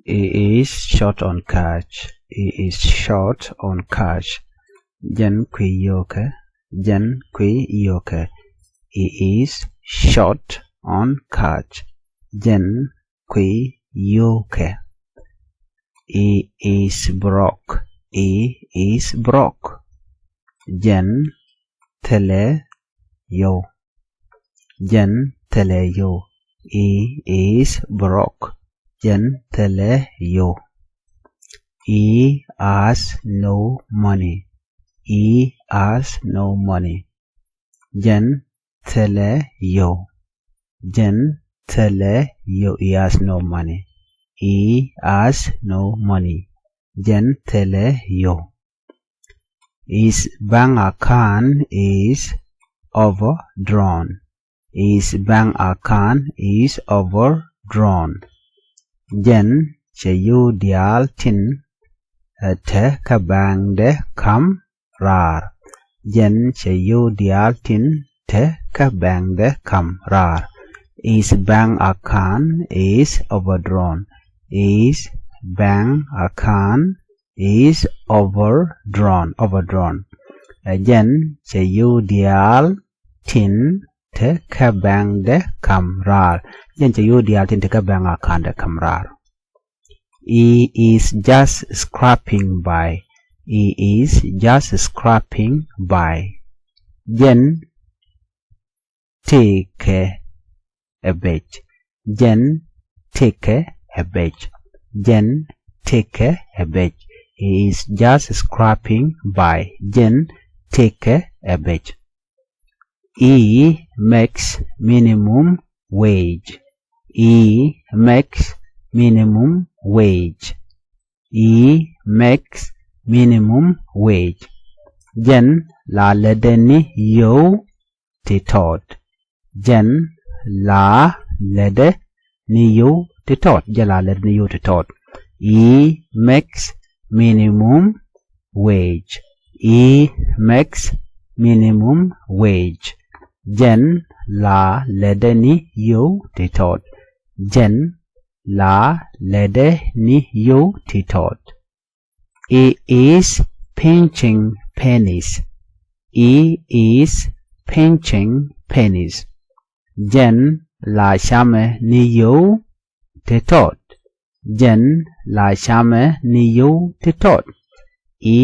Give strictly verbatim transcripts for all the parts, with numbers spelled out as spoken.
He is short on cash. He is short on cash. Jɛn kui̱ yio̱o̱kɛ. Jɛn kui̱ yio̱o̱kɛ. He is short on cash. Jɛn kui̱ yio̱o̱kɛ. He is broke. He is broke. Jɛn thilɛ yio̱w. Jɛn thilɛ yio̱w. He is broke. Jɛn thilɛ yio̱w. He has no money. He has no money. Jɛn thilɛ yio̱w. Jɛn thilɛ yio̱w. He has no money. He has no money. Jɛn thilɛ yio̱w. His bank account is overdrawn. His bank account is overdrawn. Jɛn cɛ yio̱w diaal tin, ɛ, te kä bɛŋdɛ ka̱m raar. Jɛn cɛ yio̱w diaal tin te kä bɛŋdɛ ka̱m raar. His bank account is overdrawn. His bank account is overdrawn. Overdrawn. Ɛ, jɛn cɛ yio̱w diaal tin te kä bɛŋdɛ ka̱m raar. Jɛn cɛ yio̱w diaal tin te kä bɛŋ account dɛ ka̱m raar. He is just scraping by. He is just scraping by. Jɛn tëëkɛ ɛ bɛc. Jɛn tëëkɛ ɛ bɛc. Jɛn tëëkɛ ɛ bɛc. He is just scraping by. Jɛn tëëkɛ ɛ bɛc. He makes minimum wage. He makes minimum wage. He makes minimum wage. Jɛn la lätdɛ ni yio̱w ti tɔt. Jɛn la lätdɛ ni yio̱w ti tɔt. Jɛn la lätdɛ ni yio̱w ti tɔt. He makes minimum wage. He makes minimum wage. Jɛn la lätdɛ ni yio̱w ti tɔt. Jɛn la lätdɛ ni yio̱w ti tɔt. He is pinching pennies. He is pinching pennies. Jɛn la camɛ ni yio̱w ti tɔt. Jɛn la camɛ ni yio̱w ti tɔt. He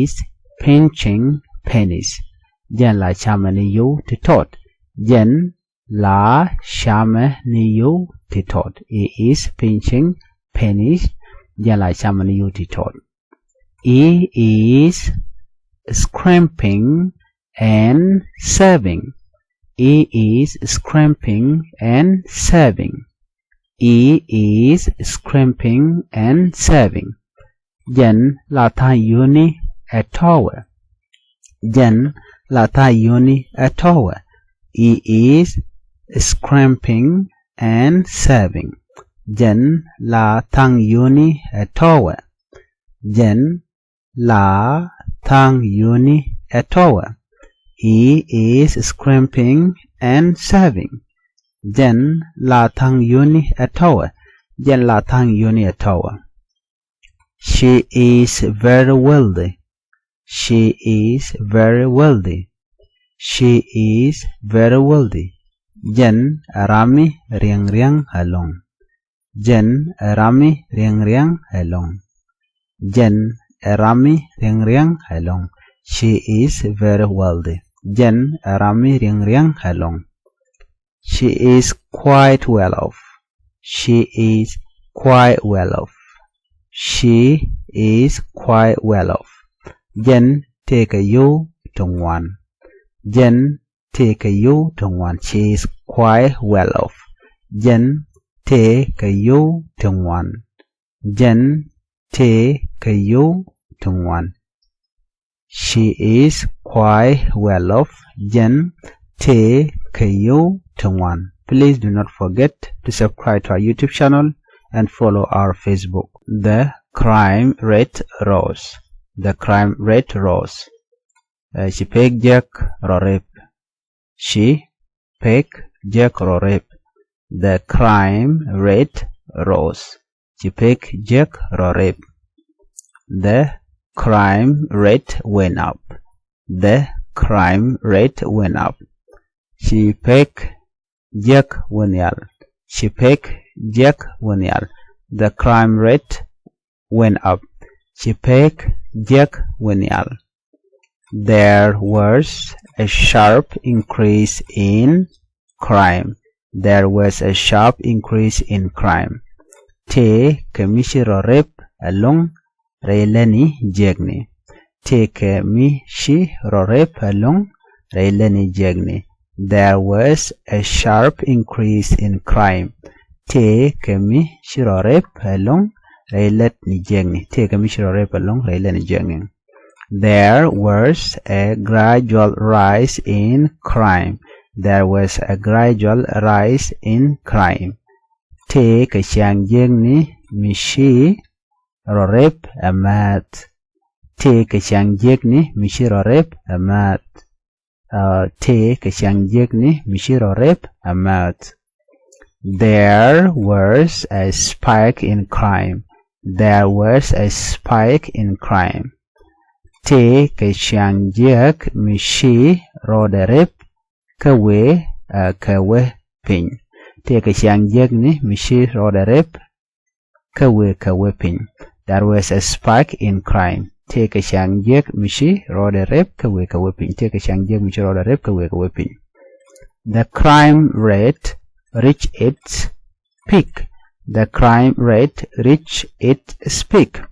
is pinching pennies. Jɛn la camɛ ni yio̱w ti tɔt. Jɛn la camɛ ni yio̱w ti tɔt. He is pinching pennies. Jɛn la camɛ ni yio̱w ti tɔt. He is scrimping and saving. He is scrimping and saving. He is scrimping and saving. Jɛn la tha̱a̱ŋ yio̱wni ɛ tɔ̱wɛ. Jɛn la tha̱a̱ŋ yio̱wni ɛ tɔ̱wɛ. He is scrimping and saving. Jɛn la tha̱a̱ŋ yio̱wni ɛ tɔ̱wɛ. Jɛn la tha̱a̱ŋ yio̱wni ɛ tɔ̱wɛ. He is scrimping and saving. Jɛn la tha̱a̱ŋ yio̱wni ɛ tɔ̱wɛ. Jɛn la tha̱a̱ŋ yio̱wni ɛ tɔ̱wɛ. She is very wealthy. She is very wealthy. She is very wealthy. Jɛn ɛ ram mi riɛŋ riɛŋ ɛlɔ̱ŋ. Jɛn ɛ ram mi riɛŋ riɛŋ ɛlɔ̱ŋ. Jɛn ɛ ram mi riɛŋ riɛŋ ɛlɔ̱ŋ. She is very wealthy. Jɛn ɛ ram mi riɛŋ riɛŋ ɛlɔ̱ŋ. She is quite well off. She is quite well off. She is quite well off. Jɛn tëëkɛ yio̱w ti ŋuan. Jɛn tëëkɛ yio̱w ti ŋuan. She is quite well off. Jɛn tëëkɛ yio̱w ti ŋuan. Jɛn tëëkɛ yio̱w ti ŋuan. She is quite well off. Jɛn tëëkɛ yio̱w ti ŋuan. Please do not forget to subscribe to our YouTube channel and follow our Facebook. The crime rate rose. The crime rate rose. Ɛ, ci pek jek rɔ rep. Ci pek jek rɔ rep. The crime rate rose. Ci pek jek rɔ rep. The crime rate went up. The crime rate went up. Ci pek jek wä nhial. Ci pek jek wä nhial. The crime rate went up. Ci pek jek wä nhial. There was a sharp increase in crime. There was a sharp increase in crime. Tëë kɛ mi ci rɔ rep ɛlɔ̱ŋ rɛy lätni jiäkni. Tëë kɛ mi ci rɔ rep ɛlɔ̱ŋ rɛy lätni jiäkni. There was a sharp increase in crime. Tëë kɛ mi ci rɔ rep ɛlɔ̱ŋ rɛy lätni jiäkni. Tëë kɛ mi ci rɔ rep ɛlɔ̱ŋ rɛy lätni jiäkni. There was a gradual rise in crime. There was a gradual rise in crime. Tëë kɛ ciaŋ jiäkni mi ci rɔ rep ɛ määth. Tëë kɛ ciaŋ jiäkni mi ci rɔ rep ɛ määth. Tëë kɛ ciaŋ jiäkni mi ci rɔ rep ɛ määth. There was a spike in crime. There was a spike in crime. Tëë kɛ ciaŋ jiäk mi ci rɔɔdɛ rep kä wëë ɛ kɛ wä piny. Tëë kɛ ciaŋ jiäkni mi ci rɔɔdɛ rep kä wëë kɛ wä piny. There was a spike in crime. Tëë kɛ ciaŋ jiäk mi ci rɔɔdɛ rep kä wëë kɛ wä piny. Tëë kɛ ciaŋ jiäk mi ci rɔɔdɛ rep kä wëë kɛ wä piny. The crime rate reached its peak. The crime rate reached its peak.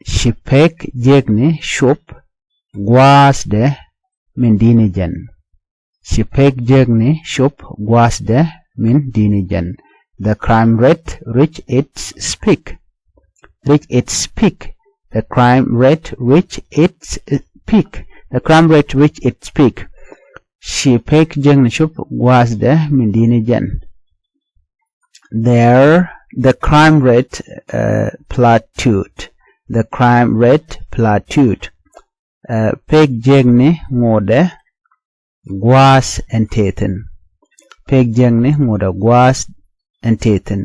Ci pek jiäkni cop gua̱a̱thdɛ min di̱t ni jɛn. Ci pek jiäkni cop gua̱a̱thdɛ min di̱t ni jɛn. The crime rate reached its peak. Reached its peak. The crime rate reached its peak. The crime rate reached its peak. Ci pek jiäkni cop gua̱a̱thdɛ min di̱t ni jɛn. There, the crime rate uh, plateaued. The crime rate plateaued. Uh, pek jiäkni ŋotdɛ gua̱a̱th ɛn tëë thi̱n. Pek jiäkni ŋotdɛ gua̱a̱th ɛn tëë thi̱n.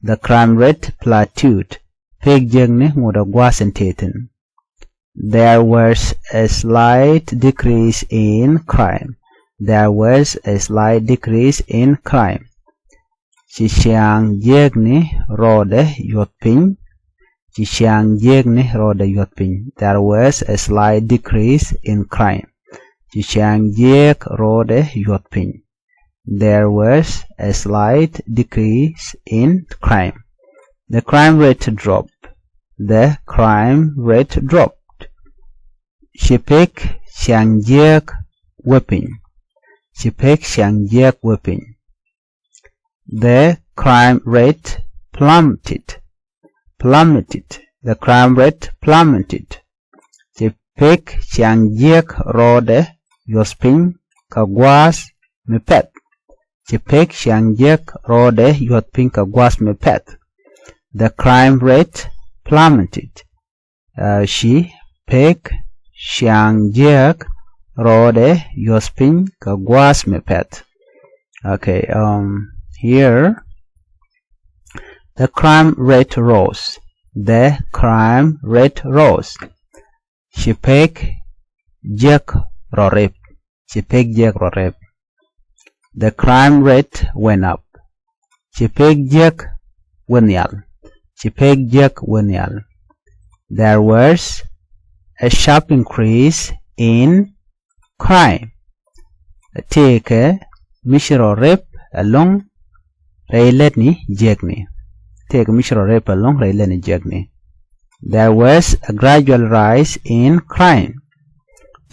The crime rate plateaued. Pek jiäkni ŋotdɛ gua̱a̱th ɛn tëë thi̱n. There was a slight decrease in crime. There was a slight decrease in crime. Ci ciaŋ jiäkni rɔɔdɛ yuɔth piny. Ci ciaŋ jiäkni rɔɔdɛ yuɔth piny. There was a slight decrease in crime. Ci ciaŋ jiäk rɔɔdɛ yuɔth piny. There was a slight decrease in crime. The crime rate dropped. The crime rate dropped. Ci pek ciaŋ jiäk wä piny. Ci pek ciaŋ jiäk wä piny. The crime rate plummeted. Plummeted. The crime rate plummeted. Ci pek ciaŋ jiäk rɔɔdɛ yuɔth piny kɛ gua̱a̱th mi pɛth. Ci pek ciaŋ jiäk rɔɔdɛ yuɔth piny kɛ gua̱a̱th mi pɛth. The crime rate plummeted. Uh, ci pek ciaŋ jiäk rɔɔdɛ yuɔth piny kɛ gua̱a̱th mi pɛth. Okay, um, here the crime rate rose. The crime rate rose. Ci pek jiäk rɔ rep. Ci pek jiäk rɔ rep. The crime rate went up. Ci pek jiäk wä nhial. Ci pek jiäk wä nhial. There was a sharp increase in crime. Tëëkɛ mi ci rɔ rep ɛlɔ̱ŋ rɛy lätni jiäkni. Tëëkɛ mi ci rɔ rep ɛlɔ̱ŋ rɛy lätni jiäkni. There was a gradual rise in crime.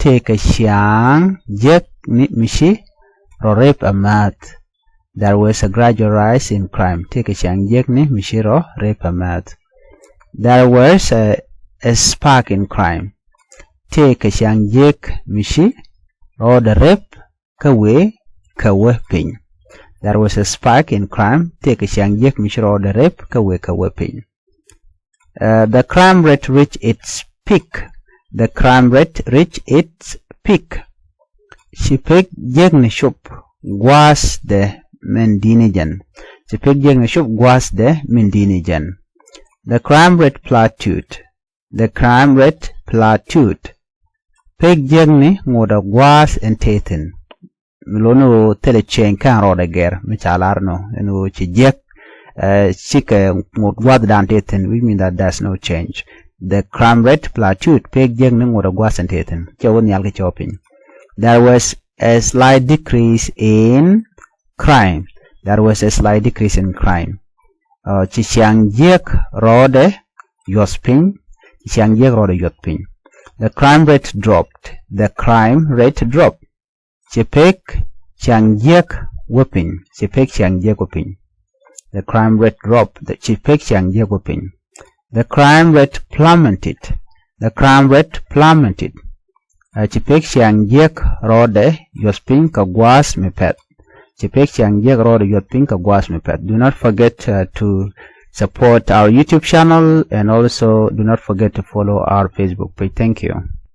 Tëëkɛ ciaŋ jiäkni mi ci rɔ rep ɛ määth. There was a gradual rise in crime. Tëëkɛ ciaŋ jiäkni mi ci rɔ rep ɛ määth. There was a, a spike in crime. Tëëkɛ ciaŋ jiäk mi ci rɔɔdɛ rep kä wëë kɛ wä piny. There was a spike in crime. Tëëkɛ ciaŋ jiäk mi ci rɔɔdɛ rep kä wëë kɛ wä piny. Uh, the crime rate reached its peak. The crime rate reached its peak. Ci pek jiäkni cop gua̱a̱thdɛ min di̱t ni jɛn. Ci pek jiäkni cop gua̱a̱thdɛ min di̱t ni jɛn. The crime rate plateaued. The crime rate plateaued. Pek jiäkni ŋotdɛ gua̱a̱th ɛn tëë thi̱n. Mi lo̱ni ɣöö thilɛ change kɛn rɔɔdɛ gɛr mi ca lar nɔ ɛn ɣöö ci jiäk, eh, cikɛ ŋot gua̱a̱thdan tëë thi̱n, which means that there's no change. The crime rate plateaued. Pek jiäkni ŋotdɛ gua̱a̱th ɛn tëë thi̱n, cɛ wä nhial kɛ cɛ wä piny. There was a slight decrease in crime. There was a slight decrease in crime. Uh, ci ciaŋ jiäk rɔɔdɛ yuɔth piny. Ci ciaŋ jiäk rɔɔdɛ yuɔth piny. The crime rate dropped. The crime rate dropped. Ci pek ciaŋ jiäk wä piny. Ci pek ciaŋ jiäk wä piny. The crime rate dropped. The, ci pek ciaŋ jiäk wä piny. The crime rate plummeted. The crime rate plummeted. Uh, ci pek ciaŋ jiäk rɔɔdɛ yuɔth piny kɛ gua̱a̱th mi pɛth. Ci pek ciaŋ jiäk rɔɔdɛ yuɔth piny kɛ gua̱a̱th mi pɛth. Do not forget, uh, to support our YouTube channel, and also do not forget to follow our Facebook page. Thank you.